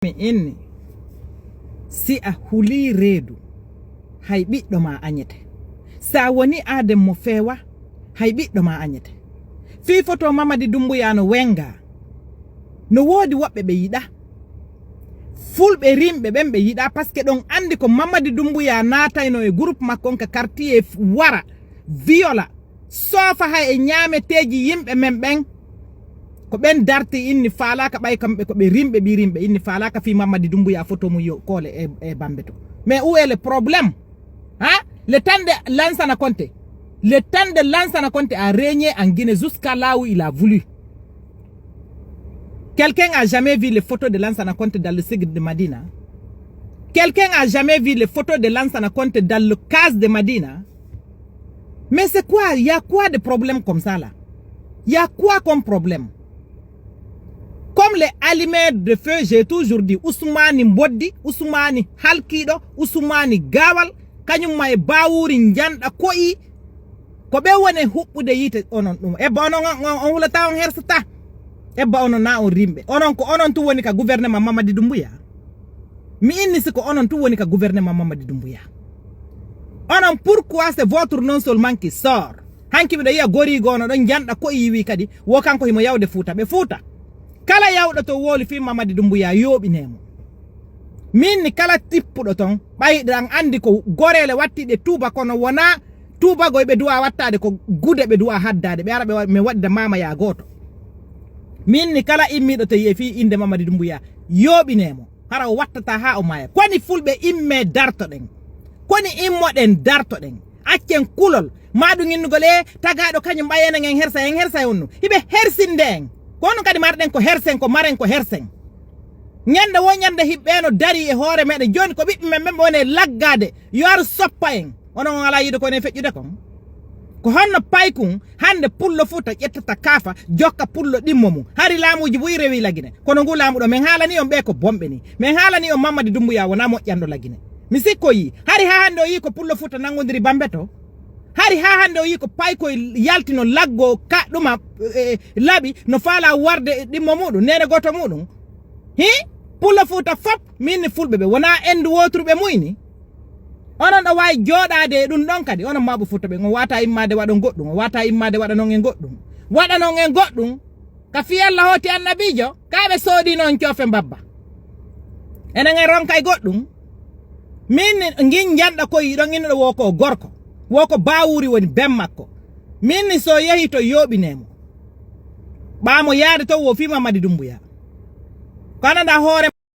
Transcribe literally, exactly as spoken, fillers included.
Mi inni, si a hulii reedu, hay ɓiɗɗo ma añete. Si a woni aaden mo feewa, hay ɓiɗɗo ma añete. Fii foto Mamadi Dumbuya no wenga. No woodi woɓɓe ɓe yiɗa. Fulɓe rimɓe ɓen ɓe yiɗa, parce que ɗon andi ko Mamadi Dumbuya naatayno e groupe makko on ka quartier, wara, viola, soofa hay e ñaameteeji yimɓe men ɓen. Ko ɓen darti inni faalaaka, ɓay kamɓe ko ɓe rimɓe, ɓi rimɓe, inni faalaaka fii Mamadi Dumbuya foto mum yo koole e, e Bambeto. Mais où est le problème? Hein? Le temps de Lansana Conté. Le temps de Lansana Conté a régné en Guinée jusqu'à là où il a voulu. Quelqu'un a jamais vu les photos de Lansana Conté dans le Sigir de Madina? Quelqu'un a jamais vu les photos de Lansana Conté dans le case de Madina? Mais c'est quoi? Il y a quoi de problème comme ça là? Il y a quoi comme problème? Comme les allumeurs de feu, j'ai toujours dit, Ousmane Mboddi, Ousmane Halkiɗo, Ousmane Gawal, kañum ma e Bawuri njanɗa koyi, ko ɓe woni huɓɓude yiite onon ɗum. Ebba onon on, on, on hulata, on hersata. Ebba onon na on rimɓe. Onon ko onon tun woni ka gouvernement Mamadi Dumbuya. Mi inni si ko onon tun woni ka gouvernement Mamadi Dumbuya. Onon, pourquoi c'est votre nom seulement qui sort? Hanki miɗo yiya goriigo ono ɗon janɗa koyi yiwi kadi, wo kanko himo yawde Fuuta. Ɓe Fuuta. Kala yawɗo to woli fii Mamadi Dumbuya, yooɓinee mo. Min ni kala tippuɗo ton, ɓay ɗan andi ko goreele wattiɗe tuuba, kono wona tuubagoy ɓe duwa wattaade, ko gude ɓe duwa haddaade. Ɓe ara ɓe wa-, mi waɗda maama ya gooto. Min ni kala immiiɗo to yi'e fii innde Mamadi Dumbuya, yooɓinee mo. Hara o wattata haa o maaya. Koni fulɓe immee dartoɗen. Koni immoɗen dartoɗen. Accen kulol. Maa ɗum innugol e tagaaɗo kañum ɓay enen en hersa, en hersa e on nu. Hiɓe hersinde en. Ko on kadi marɗen ko hersen, ko maren ko hersen. Ñande wo ñande hiɓɓe no dari e hoore meɗen. Jooni ko ɓiɓɓe men ɓen ɓe woni e laggaade. Yo ar soppa en. Onon on alaa yiide ko enen feƴƴude kon. Ko honno paykun hande pullo Fuuta ƴettata kaafa, jokka pullo ɗimmo mum. Hari laamuuji buy rewi Lagine. Kono ngu laamu ɗo, men haalani on ɓe ko bomɓe ni. Men haalani on Mamadi Dumbuya wona moƴƴanɗo Lagine. Mi sikkoyi, hari haa hande o yii ko pullo Fuuta nangodiri Bambeto. Hari haa hande o yii ko paykoy yaltino laggo ka ɗuma, eh, laaɓi no faala warde ɗimmo muɗum, nene gooto muɗum. Hi? Pullo Fuuta fop, min ni fulɓe ɓe wona endu wooturu ɓe muyni. Onon ɗo waawi jooɗaade e ɗum ɗon kadi, onon mawɓe Fuuta ɓen, on wata immaade waɗon goɗɗum, on wata immaade waɗanon en goɗɗum. Waɗanon en goɗɗum, ka fii Alla hooti annabiijo, ka ɓe soodino on coofe mbabba. Enen en ronkay goɗɗum. Min ni ngin janɗa koyi ɗon innuɗo wo ko gorko, wo ko Bawuri woni ben makko. Min ni so yehi to yooɓinee mo. Ɓaamo yaade to wo fii Mamadi Dumbuya. Ko ananda hoore